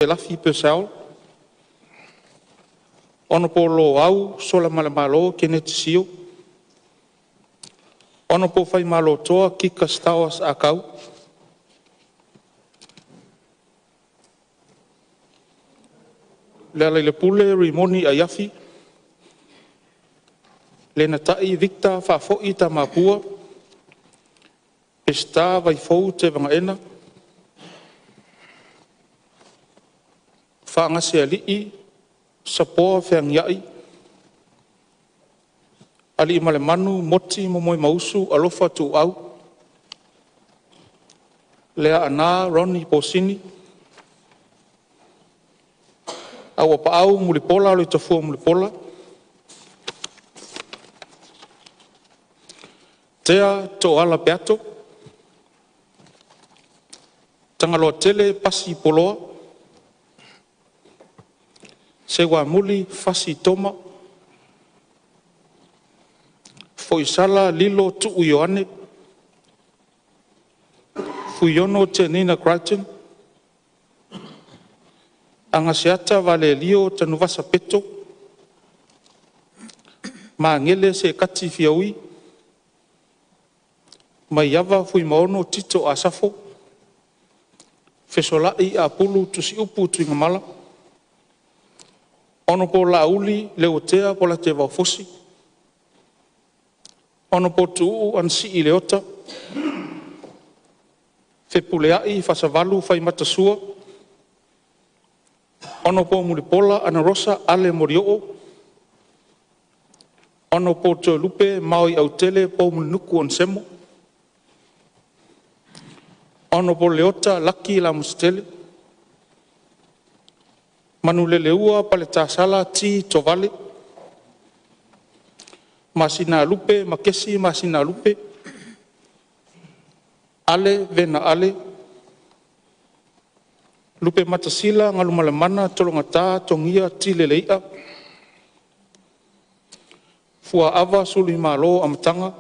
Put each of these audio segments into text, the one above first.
Lafi Purcell. Hon Loau Solamalemalo Keneti Sio. Hon Faimalotoa Kika Stowers Ah Kau. LEALAILEPULE Rimoni Aiafi. LENATAI Victor Faafoi Tamapua. Peseta Vaifou Tevagaena. Faagasealii Sapoa Feagiai. Aliimalemanu Moti Momoemausu Alofa Tuuau. Leaana Ronnie Posini. Auapaau Mulipola Aloitafua Mulipola. Tea Tooala Peato. Tagaloatele Pasi Poloa. Seuamuli Fasi Toma. Foisala Lilo Tuu Ioane. Fuiono Tenina Crichton. Agaseata Valelio Tanuvasa Peto. Magele Seakati Fiaui. Maiava Fuimaono Tito Asafo. Fesolai Apulu Tusiupu Tuigamala. Honorable Laauli Leuatea Polataivao Fosi. Honorable Tuuu Anasii Leota. Fepuleai Fasavalu Faimatasua. Honorable Mulipola Anarosa Ale Morioo. Honorable Toelupe Maoi Autele Poumulinuku Onesemo. Honorable Leota Laki Lamositele. Manuleleua Paletasala T. Tovale. Masina Lupe Makesi Masina Lupe. Ale Vena Ale. Lupematasila Galumalemana Tologata Togia Tile Lei'a. Fuaava Suluimalo Amataga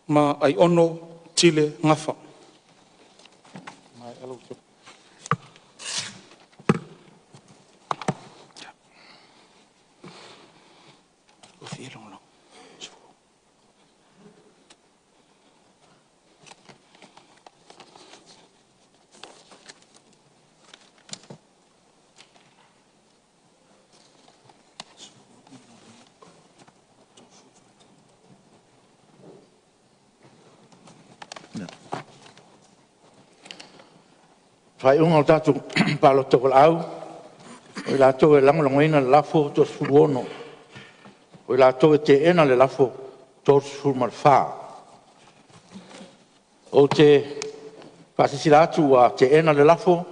ma Aiono Tile Gafa. Faaiuga o le tatou palota valaau, o i latou e lagolagoina le lafo, e 36. O i latou e teena le lafo, e 34. Ou te faasilasila atu ua teena le lafo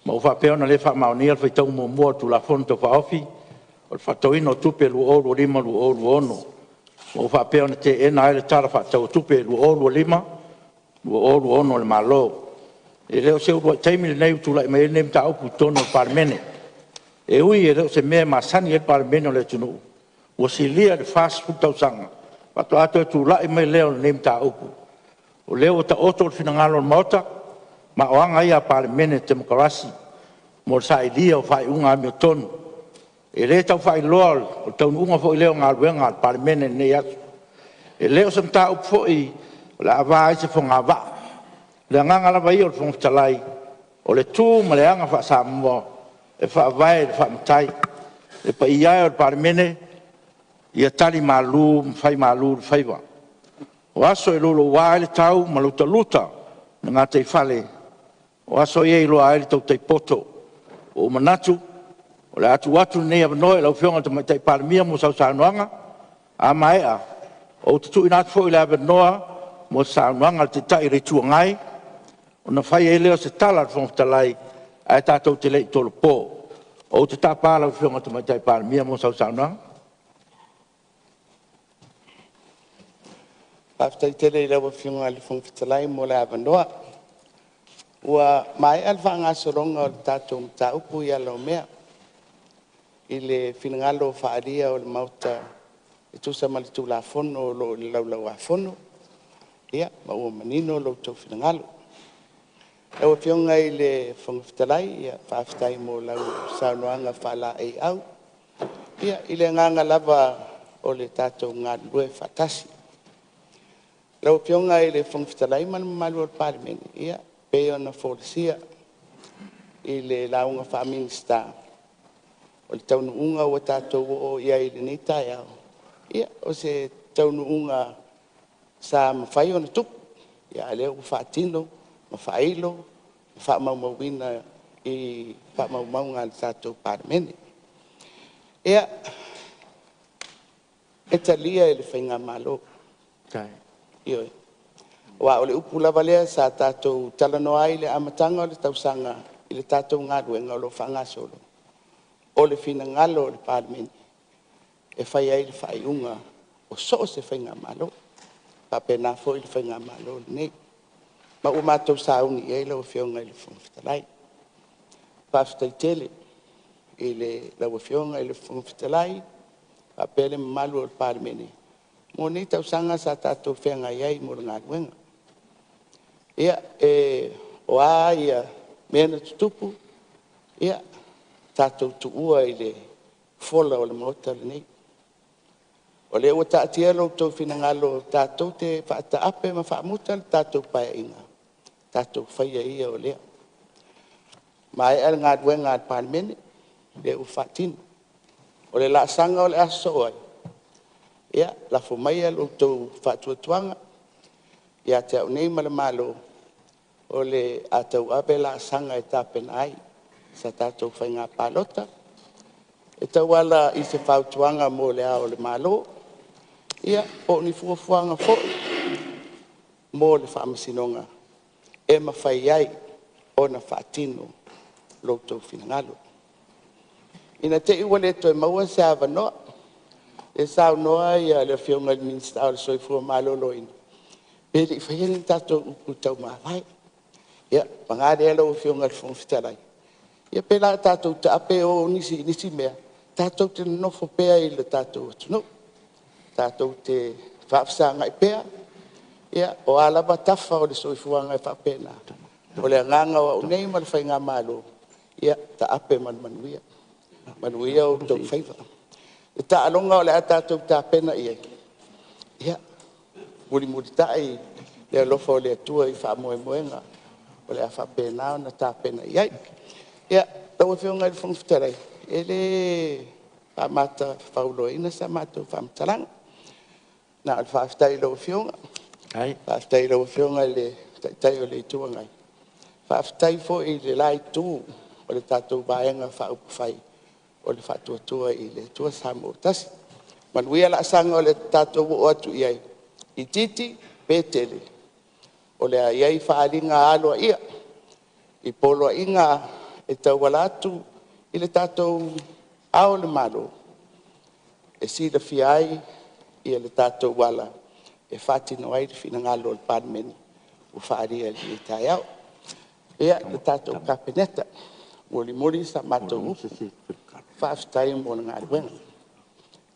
ma ua faapea ona le faamaonia le faitauga muamua o le Tulafono Tau Faaofi o le Faatatauina o Tupe 2025/2026 ma ua faapea ona teena ai le Tala Faatatau o Tupe 2025/2026 a le Malo. E le o se uluai taimi lenei ua tulai mai ai lenei mataupu i totonu o le Palemene. E ui e le o se mea e masani ai le Palemene o le atunuu, ua silia i le 40 tausaga faatoa toe tulai mai lea o lenei mataupu. O lea ua taoto le finagalo o le Maota, ma o aga ia a Palemene Temokarasi mo le sailia o faaiuga amiotonu. E le tau faailoa o le taunuuga foi lea o galuega a le Palemene i lenei aso. E le o se mataupu foi o le a ava ai se fogavaa. O le agaga lava ia o le Fofoga Fetalai, o le tu ma le aga faa-Samoa e faavae i le faa-Matai. Le paia e o le Palemene, ia talimalu ma faimalu le faiva. O aso e louloua ai le tau ma lutaluta le gataifale, o aso ia e iloa ai le tautai poto. Ua ou manatu o le a tuu atu lenei avanoa i lau Afioga i le Tamaitai Palemia mo sau saunoaga. A maea, ou te tuuina atu foi le avanoa mo se saunoaga a le Taitai o le Itu Agai, ona fai ai lea o se tala a le Fofoga Fetalai ae tatou te le i tolopo. Ou te tapa lau Afioga i le Tamaitai Palemia mo sau saunoaga. Faafetai tele i lau Afioga i le Fofoga Fetalai mo le avanoa. Ua maea le faagasologa o le tatou mataupu i ala o mea i le finagalo faaalia o le Maota e tusa ma le Tulafono o lo o i le Laulau-a-Fono, ma ua manino lo outou finagalo. Lau Afioga i le Fofoga Fetalai, faafetai mo lau saunoaga faalaeiau, i le agaga lava o le tatou galulue faatasi. Lau Afioga i le Fofoga Fetalai ma le mamalu o le Palemene, e pei ona folasia i le lauga faa-Minisita, o le taunuuga ua tatou oo i ai i lenei taeao, o se taunuuga sa mafai ona tupu, a o lea ua faatino ma faailo ma faamaumauina i faamaumauga a le tatou Palemene. Ia, e talia e le faigamalo, ioe. Aua o le upu lava lea sa tatou talanoa ai i le amataga o le tausaga i le tatou galuega o lo o faagasolo, o le finagalo o le Palemene e fai ai le faaiuga o so o se faigamalo, e faapena foi le faigamalo lenei. Ma ua matou sauni i ai lau Afioga i le Fofoga Fetalai. Faafetai tele i lau Afioga i le Fofoga Fetalai faapea le mamalu o le Palemene mo nei tausaga sa tatou feagai ai mo le galuega. Ia, o a mea na tutupu, ia tatou tuua i le fola o le Maota lenei. O lea ua taatia lo outou finagalo tatou te faataape ma faamuta le tatou Paeaiga, tatou faia ia o lea. Ua maea le galuega a le Palemene, o lea ua faatino. O le laasaga o le a sosoo ai, ia, lafo maia lo outou faatuatuaga ia te au nei ma le Malo, o le a tauave laasaga e tapena ai se tatou faiga palota e tauala i se fautuaga mo Le Ao o le Malo, ia po o ni fuafuaga foi mo le Faamasinoga e mafai ai ona faatino lo outou finagalo. Ina ne i te i ua le toe maua se avanoa, lea e saunoa le Afioga i le Minisita o le Soifua Maloloina, pe le i faia ni tatou upu taumavae. Ia, paga lea lau Afioga i le Fofoga Fetalai, ia pe le a tatou taape o nisi i nisi mea, tatou te nonofo pea i le tatou atunuu, tatou te faafesagai pea, o a lava tafa o le soifuaga e faapena, o le agaga o au nei ma le faigamalo, ia taape ma le manuia, manuia outou faiva. Le taaloga o le a tatou tapena i ai, ia, mulimulitai le alofa o le Atua i faamoemoega o le a faapena ona tapena i ai. Ia, lau Afioga i le Fofoga Fetalai, e le faamatafauloaina sa matou faamatalaga, na o le faafetai i lau Afioga, faafetai i lau Afioga i le Taitai o le Itu Agai, faafetai foi i le la Itu o le tatou Vaega Faaupufai o le Faatuatua i le Atua Samoa ua Tasi. Manuia laasaga o le a tatou oo atu i ai, itiiti pe tele, o le a i ai faaaliga aloaia i poloaiga e tauala atu i le tatou Ao o Le Malo e silafia ai le tatou ala e faatino ai le finagalo o le Palemene ua faaalia i lenei taeao. Ia, le tatou Kapeneta, mulimuli sa matou upu, faafetai mo le galuega.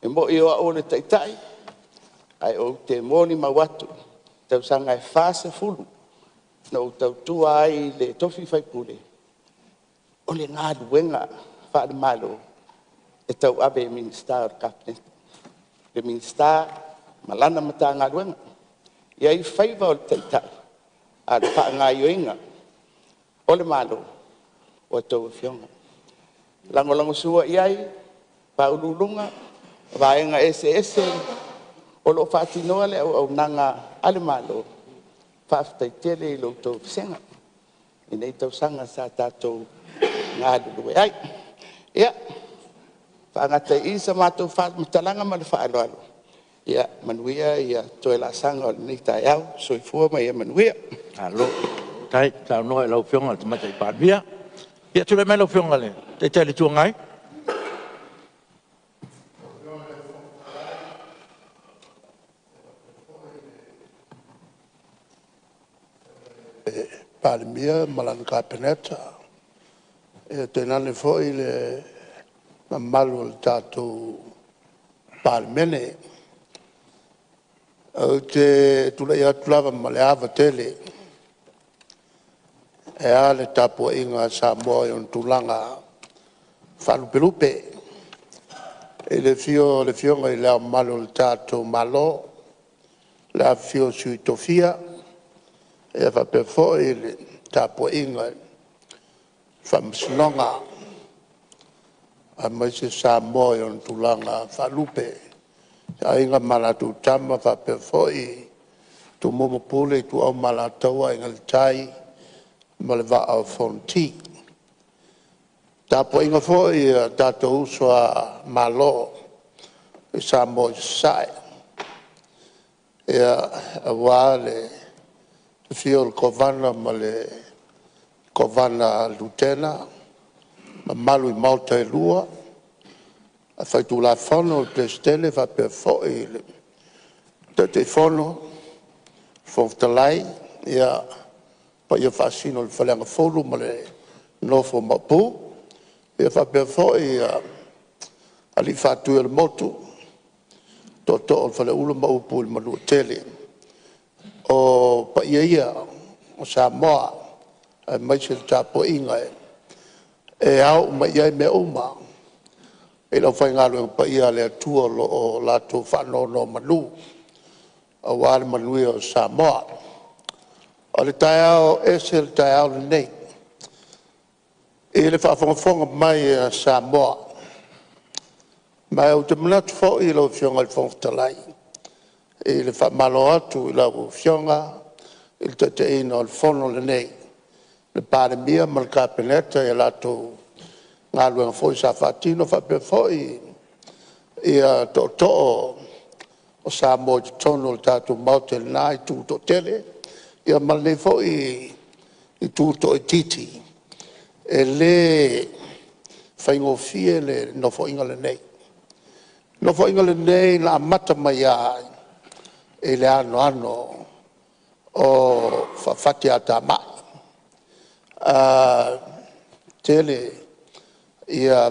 E moni o au o le Taitai, ae ou te molimau atu i tausaga e 40 na ou tautua ai i le tofi faipule, o le galuega faale-Malo e tauave e Minisita o le Kapeneta, le Minisita ma lana Matagaluega. E i ai faiva o le Taitai, a o le faagaoioiga o le Malo, o a outou Afioga. E lagolagosua i ai Ofisa Sili o Pulega o Vaega eseese o lo o faatinoa le auaunaga a le Malo, faafetai tele i la outou vasega i nei tausaga sa tatou galulue ai. Ia, faagata ai i i sa matou faamatalaga ma le faaaloalo. Ia manuia toe laasaga o lenei taeao. Soifua ma ia manuia. Malo faafetai saunoa i lau Afioga i le Tamaitai Palemia. Ia tulai mai lau Afioga i le Taitai o le Itu Agai. Palemia ma lana Kapeneta, tainane foi le mamalu o le tatou Palemene. Ou te tulai atu lava ma le ava tele Ae a le tapuaiga a Samoa i ona tulaga faalupelupe. I le afio o le Afioga i Le Ao Mamalu o le tatou Malo, le afifio o Sui Tofia faapea foi le tapuaiga i le Faamasinoga aemaise Samoa i ona tulaga faalupe, Aiga ma latou Tama, faapea foi Tumua ma Pule, Ituau ma Alataua, Aiga i le Tai ma le Vaa o Fonoti. Le tapuaiga foi a tatou uso a Malo i Samoa i Sasae, aua le afio o le Kovana ma le Kovana Lutena, mamalu i Maota e Lua Faitulafono, le Peresetene faapea foi le Taitaifono, Fofoga Fetalai. Ia, paia faasino i le Faleagafulu ma le nofo a Maopu, faapea foi alii Faatui o le Motu, Tootoo o le Faleula ma upu i le Manuatele. O paia ia o Samoa aemaise le tapuaiga e ao uma i ai mea uma i le aufaigaluega paia a le Atua o lo o latou faanonomanu aua le manuia o Samoa. O le taeao, e ese le taeao lenei i le faafogafoga mai a Samoa, ma ou te manatu foi lau Afioga i le Fofoga Fetalai i le faamalo atu i lau Afioga i le taitaiina o le Fono lenei, le Palemia ma le Kapeneta i a latou galuega foi sa faatino, faapea foi tootoo o Samoa i totonu o le tatou Maota i lena itu toatele ma lenei foi itu toaitiiti. E le faigofie le Nofoaiga lenei. O le Nofoaiga lenei na amata mai lava i le anoano o faafatiatamai. E tele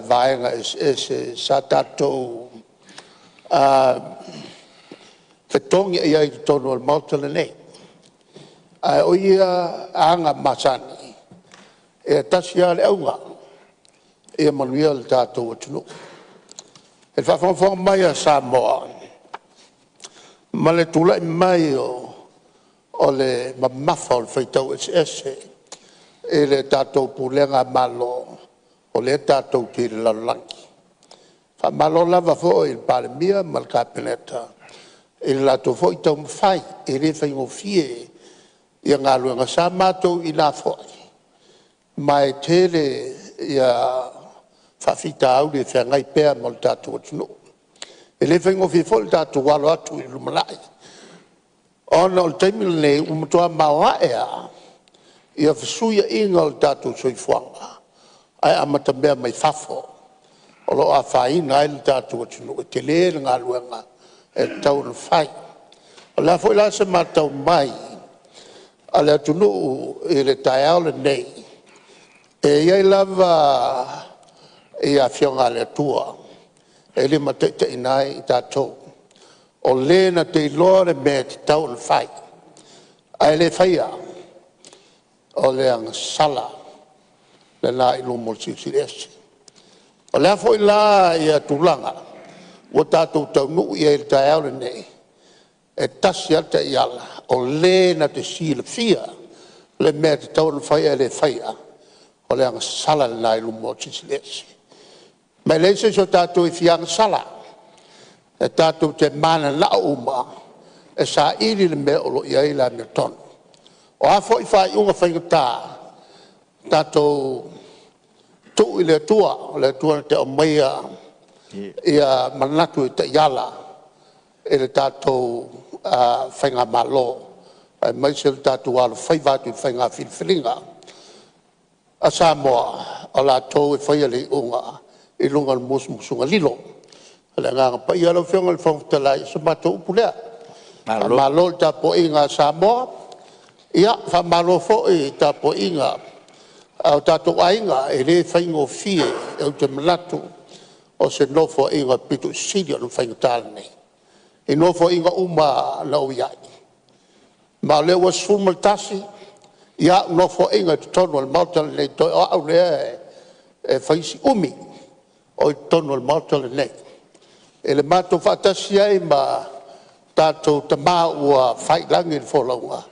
vaega eseese sa tatou fetogiai ai i totonu o le Maota lenei. Ae o ia aga masani, e tasi lava le auga, ia manuia le tatou atunuu. I le faafogafoga mai a Samoa ma le tulai mai o le mamafa o le faitau eseese i le tatou pulega Malo o lea tatou te i le lalolagi. Faamalo lava foi i le Palemia ma le Kapeneta i le latou foi taumafai, e le faigofie galuega. Sa matou i ina foi ma e tele faafitauli e feagai pea ma le tatou atunuu. E le faigofie foi le tatou alo atu i le lumanai ona o le taimi lenei ua matua maoae lava fesuiaiga o le tatou soifuaga ae amatamea mai fafo o lo o afaina ai le tatou atunuu. E tele le galuega e tatau ona fai. O le a foi la se matau mai a le atunuu i le taeao lenei, e i ai lava Afioga a le Atua e limataitaiina ai i tatou, o le na te iloa le mea e tatau ona fai ae le faia, o le agasala lena i luma o le Silisili Ese. O le a foi la tulaga ua tatou taunuu i ai i le taeao lenei, e tasi lava le taiala, o le na te silafia le mea e tatau ona fai ae le faia, o le agasala lena i luma o le Silisili Ese. Ma e leai se isi o tatou e fia agasala, e tatou te mananao uma e saili le mea o lo o i ai le amiotonu. O a foi faaiuga faigata, tatou tuu i le Atua, o le Atua na te aumaia manatu e taiala i le tatou faigamalo aemaise le tatou alofaiva atu i le faiga filifiliga a Samoa, o latou e faia le iuga i luga o le musumusuga lilo a le Agaga Paia. Lau Afioga i le Fofoga Fetalai, o se matou upu lea. Malo. Faamalo i le tapuaiga a Samoa, faamalo foi i le tapuaiga a o tatou aiga, e le faigofie. Ou te manatu o se Nofoaiga pito i sili ona faigata lenei i Nofoaiga uma lava na ou i ai, ma o lea ua 11 I au nofoaiga i totonu o le Maota lenei, toe o au lea e fai si umi o i totonu o le Maota lenei. I le matou faatasi ai ma tatou tama ua fai i lagi le folauga,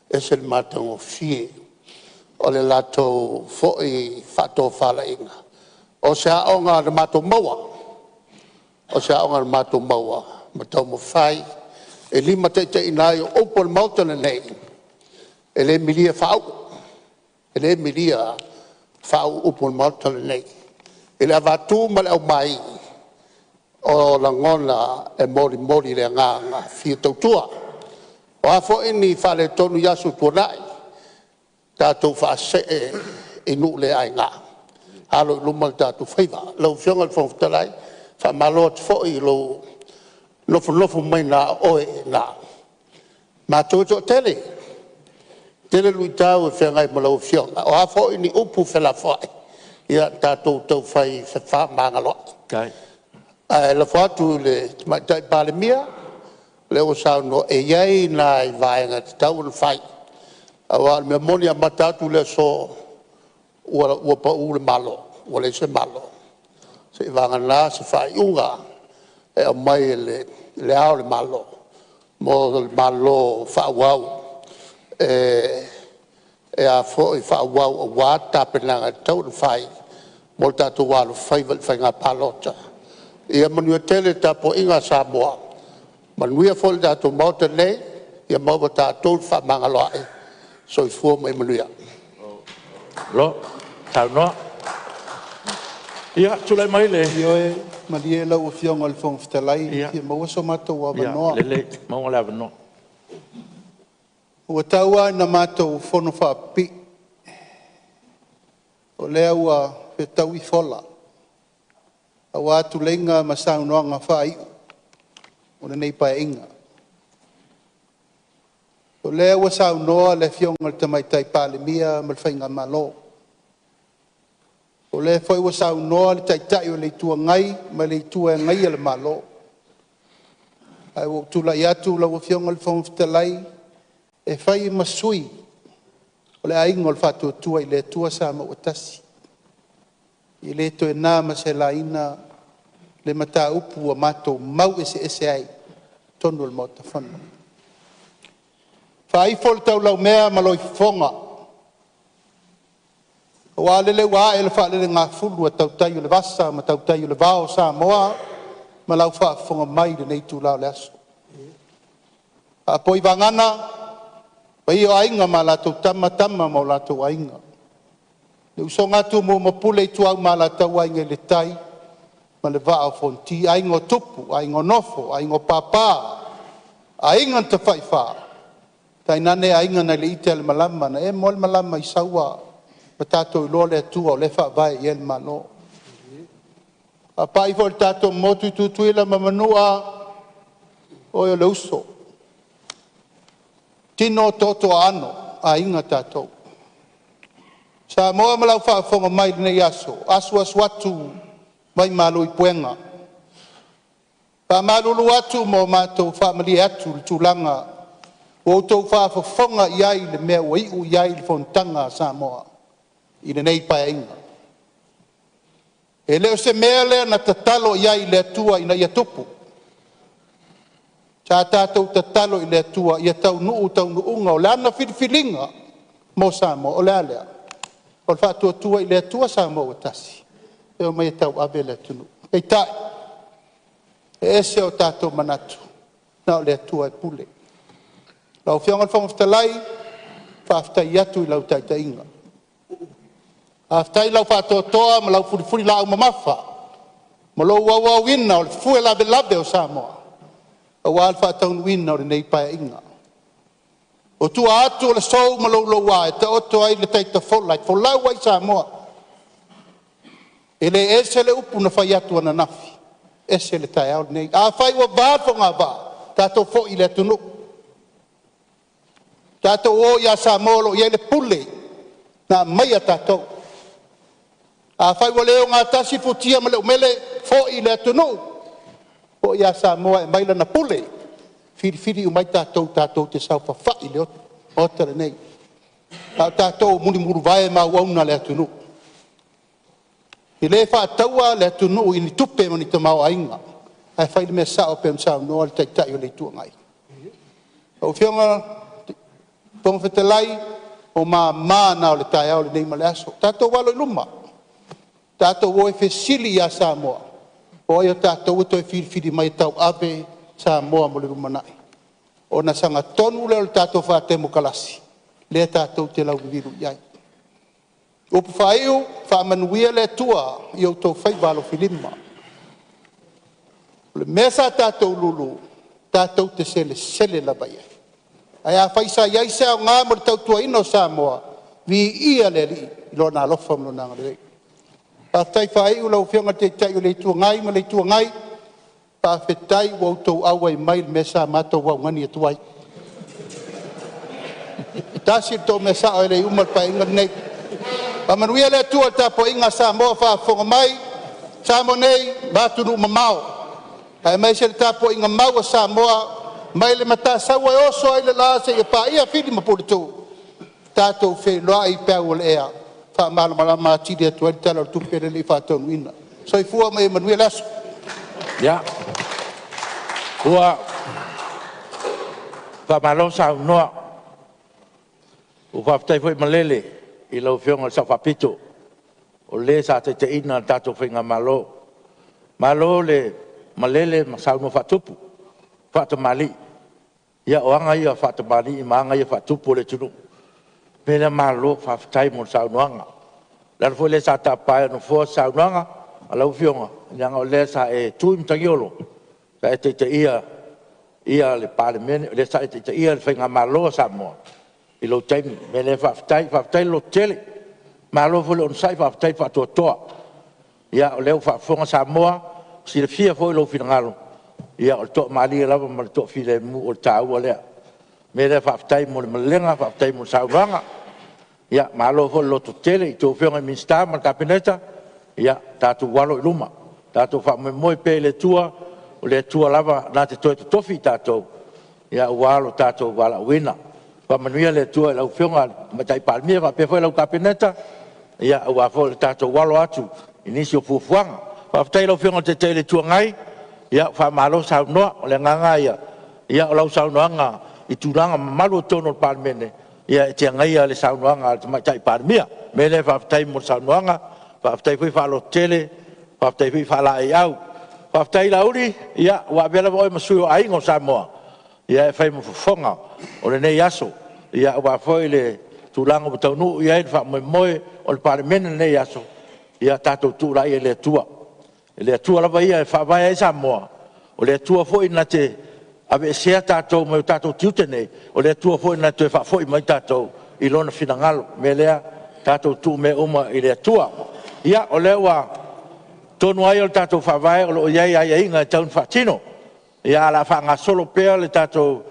e ese le matagofie o le latou foi faatofalaiga. O se aoga na matou maua, o se aoga na matou maua ma taumafai e limataitaiina ai. O upu o le Maota lenei, e le milia faauu, e le milia faauu upu o le Maota lenei i le avatu ma le aumai o lagona e molimoli i le agaga fia tautua. O a foi ni faaletonu i aso ua tuanai, tatou faasee i nuu le aina, alo i luma lo tatou faiva. Lau Afioga i le Fofoga Fetalai, faamalo atu foi i lou nofonofo mai na o oe i ina, matou e toatele, e tele luitau e feagai ma lau Afioga. O a foi ni upu felafoai, ia tatou taufai fefaamagaloai. Ae lafo atu i le Tamaitai Palemia, o lea ua saunoa e i ai nai vaega e tatau ona fai, aua o le mea moni e amata atu le aso ua pau le Malo, ua leai se Malo, seiavagana se faaiuga e aumai e Le Ao o le Malo mo le Malo faaauau e faaauau aua tapenaga e tatau ona fai mo le tatou alofaiva i le faiga palota. Ia manuia tele le tapuaiga a Samoa, manuia foi le tatou Maota nei, ia maua e tatou le fefaamagaloai. Soifua ma ia manuia. Malo saunoa. Ia, tulai mai le… Ioe malie lau Afioga i le Fofoga Fetalai, e fia maua so matou avanoa. Ia lelei, maua le avanoa. Ua tau lava ina matou fono faapipii, o lea ua fetaui fola aua tuleiga ma saunoaga faaiu o lenei Paeaiga. O lea ua saunoa le Afioga i le Tamaitai Palemia ma le Faigamalo, o lea foi ua saunoa le Taitai o le Itu Agai ma le Itu e Agaia le Malo. Ae ua ou tulai atu lau Afioga i le Fofoga Fetalai e fai ma sui o le Aiga o le Faatuatua i le Atua Samoa ua Tasi, e le toe na ma se laina le mataupu ua matou mau eseese ai i totonu o le Maota Fono. Faaifo le taulaumea ma lou fofoga, aua lele ua ae le faalelegafulu a tautai o le vasa ma tautai o le vao o Samoa ma lau faafofoga mai i lenei itula o le aso. Faapoi vagana paia o Aiga ma latou Tama, Tama ma o latou Aiga, le usoga a Tumua ma Pule, Ituau ma Alataua, Aiga i le Tai ma le Vaa o Fonoti, Aiga o Tupu, Aiga o Nofo, Aiga o Papa, Aiga na Tafaifa, tainane Aiga nai le ite a le malama na emo a le malama i Saua ma tatou iloa le Atua o lea e faavae i ai le Malo. Faapai foi i le tatou motu i Tutuila ma Manua, o oe o le uso, tino toto aano, o Aiga tatou. Samoa ma lau faafofoga mai i lenei aso, asuasu atu vaimalu i puega. E faamalulu atu ma matou faamalie atu i le tulaga ua outou faafofoga i ai i le mea ua iu i ai le fonotaga a Samoa i lenei Paeaiga. E le o se mea lea na tatalo i ai i le Atua ina ia tupu, sa tatou tatalo i le Atua ia taunuu taunuuga o Lana filifiliga mo Samoa. O le a lea? O le Faatuatua i le Atua Samoa ua Tasi e omai e tauave le atunuu. Peitai, e ese o tatou manatu, na o le Atua e pule. Lau Afioga i le Fofoga Fetalai, faafetai atu i lau taitaiga, faafetai i lau faatoatoa ma lau fulifulilaau mamafa ma lou auauina o le fue lavelave o Samoa aua le faataunuuina o lenei Paeaiga. O tua atu o le sou ma le louloua e taoto ai le tai tafola e folau ai Samoa, e le ese le upu na fai atu ananafi, ese le taeao lenei. Afai ua va le fogavaa, tatou foi i le atunuu, tatou o ia Samoa o lo o i ai le pule na aumaia tatou. Afai ua le ogatasi futia ma le umele, foi i le atunuu, foi ia Samoa e aumai lana pule, filifili uma ai tatou tatou te saofafai i le Maota lenei. A o tatou o mulimuluvai ma auauna a le atunuu. E le faataua le atunuu i ni tupe ma ni tamaoaiga, ae fai le mea sao pei ona saunoa le Taitai o le Itu Agai. Lau Afioga i le Fofoga Fetalai, o mama na o le taeao lenei ma le aso. Tatou alo i luma, tatou o e fesili ia Samoa, o ai o tatou e toe filifili mai e tauave Samoa mo le lumanai, ona sagatonu lea o le tatou faatemokarasi lea tatou te lauliliu i ai. O upu faaiu, faamanuia le Atua i outou faiva alofilima. O le mea sa tatou lulu, tatou te selesele lava i ai. Ae afai sa i ai se aoga mo le tautuaina o Samoa, viia le Alii i Lona alofa ma Lona agalelei. Faafetai faaiu lau Afioga i le Taitai o le Itu Agai ma le Itu Agai, faafetai ua outou auai mai i le mea sa matou augani atu ai. E tasi le tou mea sao e le i uma le Paeaiga lenei. Faamanuia le Atua i le tapuaiga a Samoa o faafofoga mai, Samoa nei ma atunuu mamao, aemaise le tapuaiga mau a Samoa mai le Matasaua e oso ai le la seia paia Fili ma Puletuu, tatou feiloai i peau o le ea e faamalamalama atili atu ai le Tala o le Tupe lea e le i faataunuuina. Soifua ma ia manuia le aso. Ua faamalo saunoa, ua faafetai foi malele i lau Afioga i le Sao Faapito, o le sa taitaiina le tatou Faigamalo. Malo le malele ma saunoa faatupu, faatamalii. Ia o aga ia faatamalii ma aga ia faatupu o le atunuu. O le mea lea, malo faafetai mo le saunoaga. O le ala foi lea sa tapa ai e le Nofoa se saunoaga a lau Afioga, leaga o lea sa e tu i matagiolo, sa e taitaia le Palemene, o lea sa e taitaia le Faigamalo a Samoa i lou taimi. O le mea lea faafetai, faafetai le lototele, malo foi le onosai faafetai le faatoatoa. Ia o lea ua faafofoga Samoa, ua silafia foi lou finagalo, ia o le toamalie lava ma le toafilemu o le taua lea. O le mea lea faafetai mo le malelega faafetai mo le saunoaga. Ia malo foi le lototele i a outou Afioga i Minisita ma le Kapeneta, ia tatou alo i luma, tatou faamoemoe pea i le Atua, o le Atua lava na te toe totofi i tatou aua lo tatou valaauina. Faamanuia le Atua i lau Afioga i le Tamaitai Palemia faapea foi lau Kapeneta aua foi le tatou alo atu i nisi o fuafuaga. Faafetai i lau Afioga i le Taitai o le Itu Agai, ua faamalo saunoa. O le agaga lava ia o lau saunoaga i tulaga mamalu i totonu o le Palemene, e te agaia le saunoaga a le Tamaitai Palemia. O le mea lea faafetai mo le saunoaga, faafetai foi faalototele, faafetai foi faalaeiau. Faafetai Laauli, ua avea lava oe ma sui o Aiga o Samoa e fai ma fofoga o lenei aso aua foi le tulaga ua taunuu i ai le faamoemoe o le Palemene i lenei aso. Ia tatou tuu laia i le Atua. O le Atua lava ia e faavae ai Samoa, o le Atua foi na te aveesea tatou mai o tatou tiute nei, o le Atua foi na te toe faafoi mai tatou i Lona finagalo. O le mea lea, tatou tuu mea uma i le Atua. Ia, o tonu lava ia o le tatou Faavae o lo o i ai aiaiga e tatau ona faatino, ae o le a faagasolo pea le tatou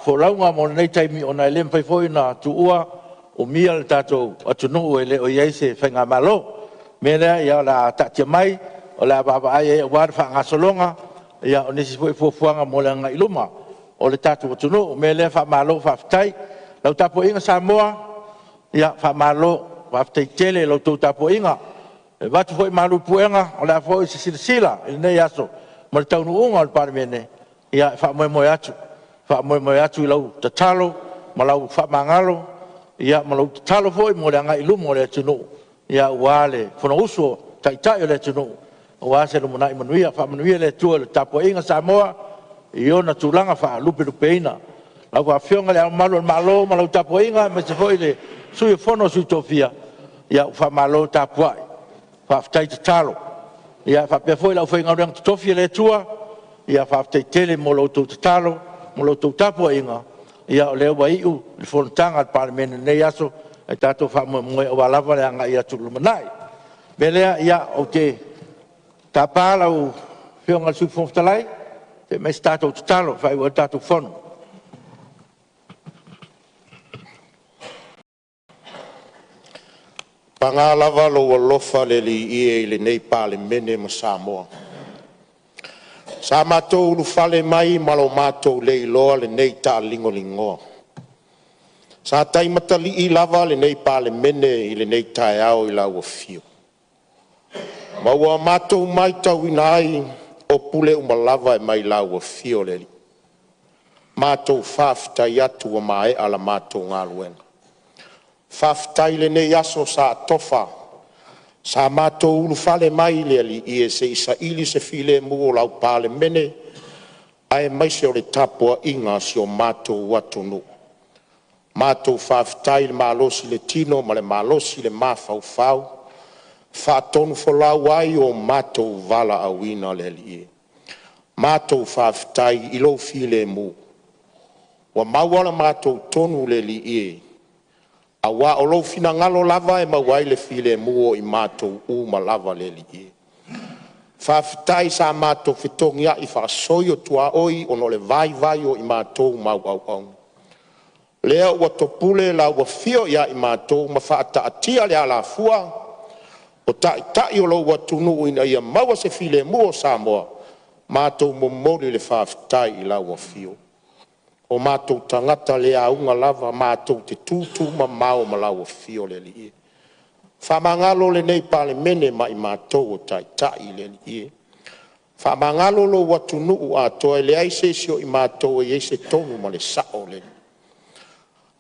folauga mo lenei taimi, ona e le mafai foi ona tuua, umia le tatou atunuu e le o i ai se faigamalo. O le mea lea o le a taatia mai o le a vaavaai i ai aua le faagasologa o nisi foi fuafuaga mo le agai i luma o le tatou atunuu. O le mea lea, faamalo faafetai. Lau tapuaiga Samoa, ia faamalo, faafetai tele i la outou tapuaiga. E avatu foi malu i puega, o le a foi se silasila i lenei aso ma le taunuuga o le Palemene, ia e faamoemoe atu, faamoemoe atu i lau tatalo ma lau faamagalo ma lau tatalo foi mo le agai i luma o le atunuu aua le Fonousu a Taitai o le atunuu aua se lumanai manuia. Faamanuia le Atua i le tapuaiga a Samoa i ona tulaga faalupelupeina. Lau Afioga i Le Ao Mamalu o le Malo ma lau Tapuaiga aemaise foi le Sui o le Fono a Sui Tofia, ua faamalo tapuai, faafetai tatalo. E faapea foi le aufaigaluega totofi a le Atua, faafetai tele mo la outou tatalo ma la outou tapuaiga, o lea ua iu le fonotaga a le Palemene i lenei aso, ae tatou faamoemoe aua lava le agai atu i le lumanai. O le mea lea, ou te tapa lau Afioga i le Sui Fofoga Fetalai se i aumai se tatou tatalo e faaiu ai le tatou Fono. Paga lava lou alofa le Alii e i lenei Palemene ma Samoa. Sa matou ulufale mai ma lo matou le iloa lenei taaligoligoa. Sa taimatalii lava lenei Palemene i lenei taeao i lau afio, ma ua matou matauina ai o pule uma lava e mai lau afio le Alii. Matou faafetai atu ua maea la matou galuega. Faafetai i lenei aso sa tofa, sa matou ulufale mai le Alii e se i saili se filemu o lau Palemene aemaise o le tapuaiga a si o matou atunuu. Matou faafetai i le malosi i le tino ma le malosi i le mafaufau, faatonufolau ai o matou valaauina le Alii e. Matou faafetai i lou filemu ua maua la matou tonu le Alii e, aua o lou finagalo lava e maua ai le filemu o i matou uma lava le Alii e. Faafetai sa matou fetogiai faasoi o tuaoi ona o le vaivai o i matou ma au auauna, lea ua topule lau afio ia i matou ma faataatia le alafua o Taitai o lou atunuu ina ia maua se filemu o Samoa. Matou momoli le faafetai i lau afio. O matou tagata le auga lava matou te tutumamao ma lau afio le Alii e. Faamagalo lenei Palemene ma i matou o Taitai le Alii e. Faamagalo lou atunuu atoa, e leai se isi o i matou e i ai se tonu ma le sao le Alii.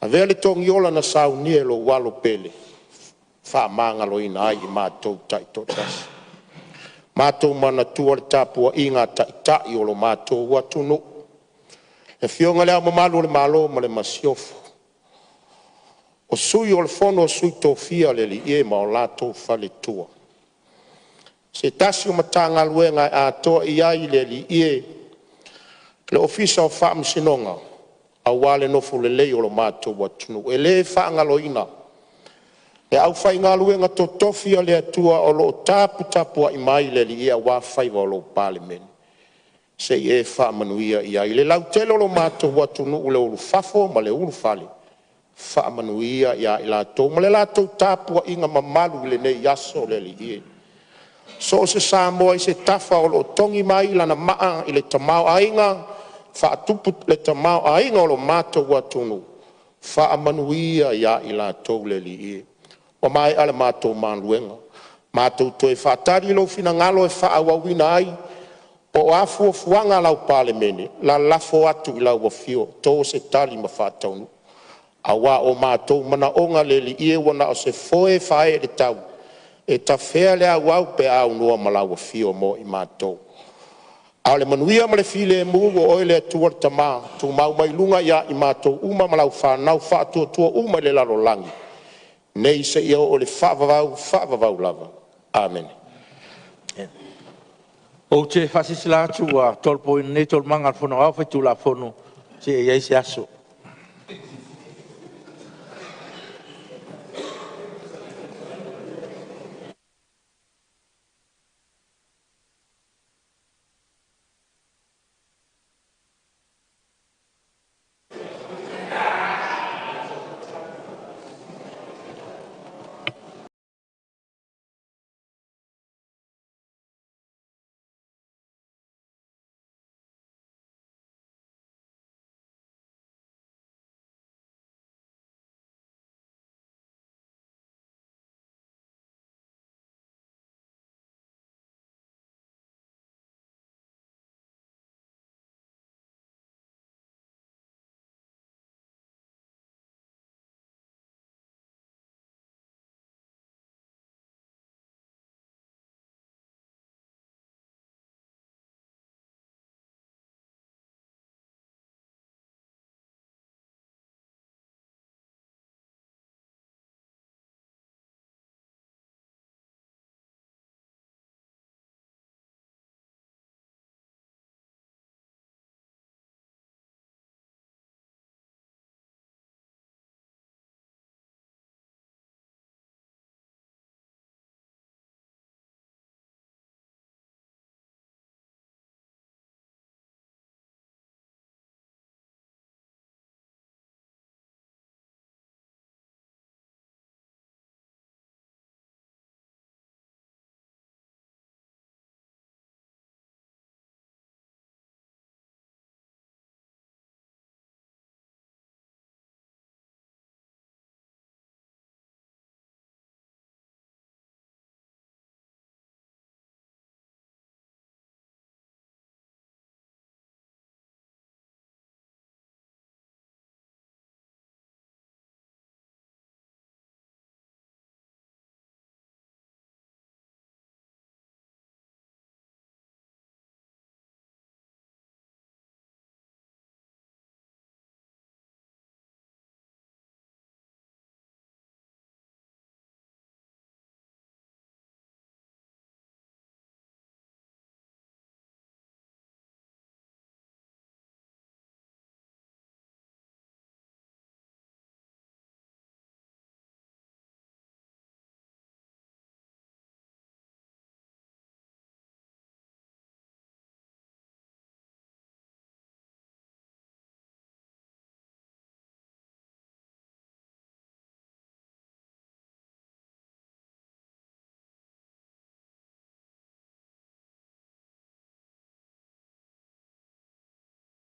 Avea le togiola na saunia e lou Alo pele faamagaloina ai i matou taitoatasi. Matou manatua le tapuaiga a Taitai o lo matou atunuu, le Afioga i Le Ao Mamalu o le Malo ma le Masiofo, o Sui o le Fono a Sui Tofia le Alii e ma o latou faletua, se tasi o Matagaluega e atoa i ai le Alii e, le Ofisa o Faamasinoga aua le nofo lelei o lo matou atunuu. E le faagaloina le aufaigaluega totofi a le Atua o lo o taputapuai mai le Alii e aua faiva o lau Palemene, se i e faamanuia i ai i le lautele o lo matou atunuu, le ulufafo ma le ulufale, faamanuia ia i latou ma le latou tapuaiga mamalu i lenei aso le Alii e. So o se Samoa i se tafa o lo o togi mai lana maa i le tamaoaiga, faatupu le tamaoaiga o lo matou atunuu, faamanuia ia i latou le Alii e. Ua maea le matou galuega, matou toe faatali lou finagalo e faaauauina ai po o a fuafuaga a lau Palemene, lalafo atu i lau Afio to se tali ma faataunuu, aua o matou manaoga le Alii e, ua na o se foe e faaee i le tau e tafea le auau pe a aunoa ma lau afio mo i matou. A o le manuia ma le filemu ua oe le Atua le Tama, tumau mai luga ia i matou uma ma lau fanau faatuatua uma i le lalolagi, nei seia oo i le faavavau, faavavau lava. Amene. Ou te faasilasila atu ua tolopoina nei Taualumaga a le Fono Aoao Faitulafono seia i ai se aso.